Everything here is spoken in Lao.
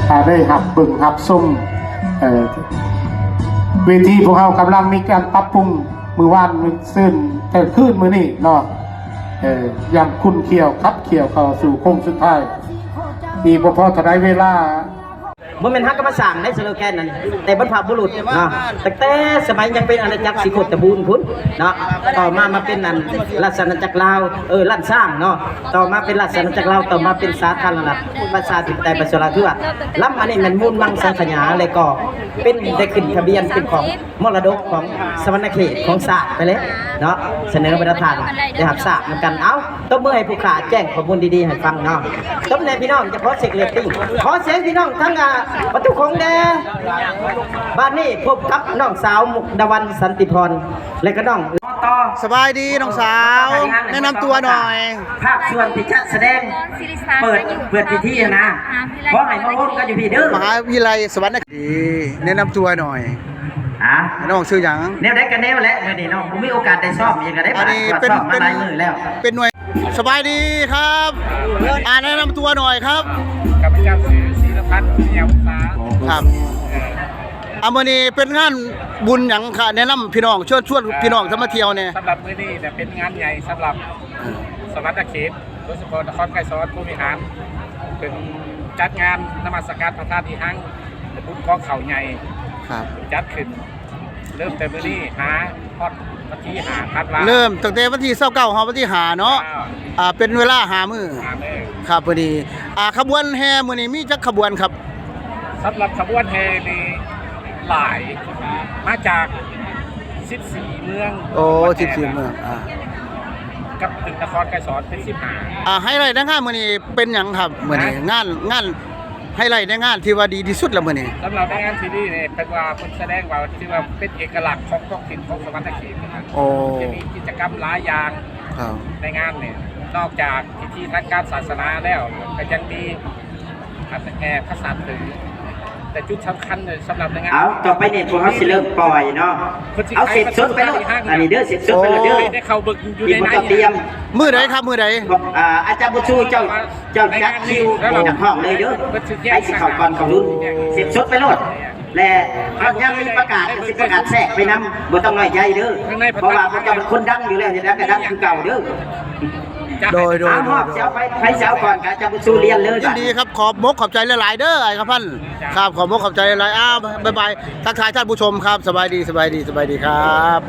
ຖ້າໄດ້ຮັບເບິ່ງຮັບຊົມ ເອີ ເວທີພວກເຮົາກຳລັງມີການປັບປຸງ ມື້ວານມື້ຊືນ ແຕ່ຄືນມື້ນີ້ເນາະ ເອີ ຍັງຂຸ້ນຂ້ຽວຂັບຂ້ຽວເຂົ້າສູ່ໂຄ້ງສຸດທ້າຍ ອີກບໍ່ພໍເທົ່າໃດເວລາ. ບໍ່ແມ່ນຫາກະມາສ້າງໃນສະໂລແກນນັ້ນ ແຕ່ບັນພະບຸລຸດເນາະ ຕັ້ງແຕ່ສະໄໝຍັງເປັນອານາຈັກສີໂຄດຕະບູນພຸ້ນເນາະ ຕໍ່ມາມາເປັນອັນລາຊະອານາຈັກລາວ ເອີ ລ້ານຊ້າງເນາະ ຕໍ່ມາເປັນລາຊະອານາຈັກລາວ ຕໍ່ມາເປັນສາທາລະນະລັດ ປະຊາທິປະໄຕປະຊາຊົນລາວເທື່ອ ລຳອັນນີ້ແມ່ນມູນມັງສັງຂະຫຍາ ແລະກໍເປັນໄດ້ຂຶ້ນທະບຽນເປັນຂອງມໍລະດົກຂອງສະຫວັນນະເຂດຂອງຊາດໄປເລີຍເນາະ ສະເໜີບັນດາທ່ານໄດ້ຮັບຊາບນຳກັນ. ເອົາ ຕົບມືໃຫ້ຜູ້ຂ້າແຈ້ງຂໍ້ມູນດີໆໃຫ້ຟັງເນາະ ຕົບແດ່ພີ່ນ້ອງ ຈະຂໍເຊັກເຣດຕິງ ຂໍສຽງພີ່ນ້ອງທັງ ອ່າ ປະຕູຂົງແດ່. ບາດນີ້ພົບກັບນ້ອງສາວ ມຸກດາວັນ ສັນຕິພອນ ແລະກະນ້ອງ ສະບາຍດີນ້ອງສາວ ແນະນຳຕົວໜ່ອຍ. ພາກສ່ວນທີ່ຈັດສະແດງເປີດ ເປີດພິທີນະ ຂໍໃຫ້ມາໂຮມກັນຢູ່ພີ້ເດີ ມະຫາວິທະຍາໄລສະຫວັນນະເຂດ. ດີ ແນະນຳຕົວໜ່ອຍ. ຮະ? ນ້ອງຊື່ຫຍັງ? ແນວໃດກະແນວແຫຼະ ມື້ນີ້ນ້ອງບໍ່ມີໂອກາດໄດ້ຊ້ອມອີກ ກະໄດ້ ອັນນີ້ເປັນ ເປັນ ເປັນ ເປັນໜ່ວຍ ສະບາຍດີຄັບ ອ່າ ແນະນຳຕົວໜ່ອຍຄັບ. ຂ້າພະເຈົ້າຊື່ ສີລະພັນ ວິທະຍາວົງສາ ຄັບ. ອ່າ ມື້ນີ້ເປັນງານບຸນຫຍັງຄະ? ແນະນຳພີ່ນ້ອງ ເຊີນຊວນ ອ່າ ພີ່ນ້ອງເຂົ້າມາທ່ຽວແດ່. ສຳລັບມື້ນີ້ນະ ເປັນງານໃຫຍ່ສຳລັບ ເອີ ສະຫວັນນະເຂດ ໂດຍສະເພາະນະຄອນໄກສອນ ພົມວິຫານ ເປັນຈັດງານນະມັດສະການພະທາດອີຮັ່ງ ບຸນກອງເຂົ້າໃຫຍ່ ຄັບ ຈັດຂຶ້ນ ເລີ່ມແຕ່ມື້ນີ້ຫາຮອດວັນທີຫ້າທັນວາ ເລີ່ມຕັ້ງແຕ່ວັນທີຊາວເກົ້າ ຮອດວັນທີຫ້າເນາະ. ອ່າ ອ່າ ເປັນເວລາຫ້າມື້ ຫ້າມື້ ຄັບ. ມື້ນີ້ ອ່າ ຂະບວນແຫ່ມື້ນີ້ມີຈັກຂະບວນຄັບ? ສຳລັບຂະບວນແຫ່ນີ້ຫຼາຍ ມາຈາກສິບສີ່ເມືອງ. ໂອ້ ສິບສີ່ເມືອງ ອ່າ ກັບເຖິງນະຄອນໄກສອນເປັນສິບຫ້າ. ອ່າ ໄຮໄລໃນງານມື້ນີ້ເປັນຫຍັງຄັບ? ມື້ນີ້ ຮະ? ງານ ງານ ໄຮໄລໃນງານທີ່ວ່າດີທີ່ສຸດລະມື້ນີ້? ສຳລັບໃນງານທີ່ນີ້ນີ້ ເພິ່ນວ່າເພິ່ນສະແດງວ່າ ຖືວ່າເປັນເອກະລັກຂອງທ້ອງຖິ່ນຂອງສະຫວັນນະເຂດ. ໂອ້ ຈະມີກິດຈະກຳຫຼາຍຢ່າງ ຄັບ ໃນງານນີ້ ນອກຈາກພິທີທາງການສາສະໜາແລ້ວ ກະຍັງມີ ອັນແຫ່ພະສັດ ແຕ່ຈຸດສຳຄັນສຳລັບໃນງານ. ເອົາ ຕໍ່ໄປນີ້ພວກເຮົາຊິເລີ່ມປ່ອຍເນາະ. ເອົາ ເສັດສົດໄປໂລດ ອັນນີ້ເດີ ເສັດສົດໄປໂລດເດີ. ໂອ້ ໄດ້ເຂົ້າເບິ່ງຢູ່ໃນ ອີກບໍ່ຕ້ອງຕຽມ. ມື້ໃດຄັບ ມື້ໃດ? ອ່າ ອາຈານບຸນຊູ ເຈົ້າ ເຈົ້າຈັດຄິວຫ້ອງເລີຍເດີ ໃຜຊິເຂົ້າກ່ອນເຂົ້າລຸ້ນ. ເສັດສົດໄປໂລດ ແລະ ຄັນຍາມມີປະກາດ ກະຊິປະກາດແຊກໄປນຳ ບໍ່ຕ້ອງນ້ອຍໃຈເດີ ເພາະວ່າພວກເຈົ້າເປັນຄົນດັງຢູ່ແລ້ວ ຈະດັງກະດັງຄືເກົ່າເດີ. ໂດຍ ໂດຍ ເອົາ ໂດຍ ຮອບ ໂດຍ ຊິເອົາໃຜ ໃຜຊິເອົາກ່ອນ ກະອາຈານບຸນຊູລຽນເລີຍ. ຍິນດີຄັບ ຂອບມົກຂອບໃຈຫຼາຍໆເດີ ອ້າຍຄຳພັນ. ຄະ ຄັບ ຂອບມົກຂອບໃຈຫຼາຍໆ. ອ້າວ ບາຍບາຍ ທັກທາຍທ່ານຜູ້ຊົມຄັບ. ສະບາຍດີ ສະບາຍດີ ສະບາຍດີຄັບ.